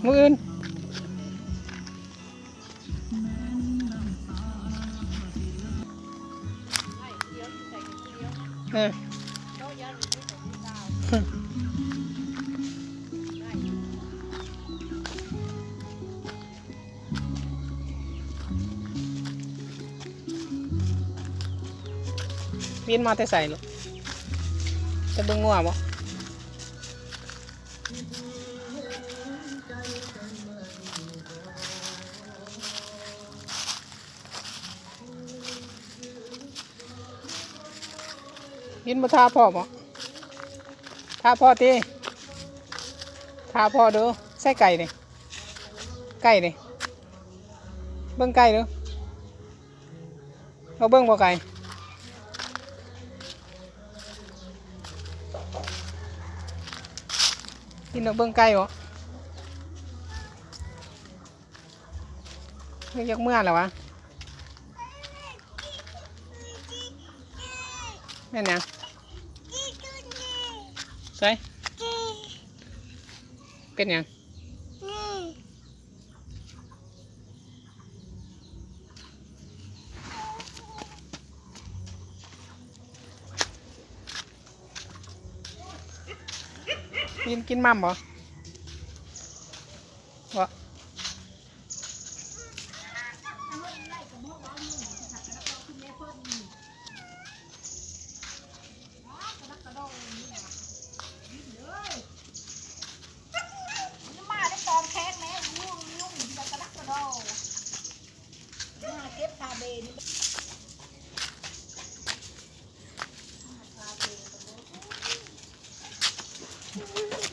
ມື້ອື່ນ ເອີ ວິນມາແຕ່ໃສລູກ? ຈະເບິ່ງງົວບໍ່? ວິນບໍ່ຖ້າພໍ່ບໍ່? ຖ້າພໍ່ຕິ ຖ້າພໍ່ດູ. ໃສໄກ່ນີ້? ໄກ່ນີ້ ເບິ່ງໄກ່ດູ. ເອົາເບິ່ງບໍ່ໄກ່? ກິນເອົາເບິ່ງໄກ່ບໍ່? ຢາກເມືອແລ້ວວະ? ແມ່ນຫຍັງ? ໃສ? ເປັນຫຍັງ? ກິນ ກິນໝ່ຳບໍ່? ບໍ່. ຫາເກັບຜ້າເບນີ້ ຜ້າເບ.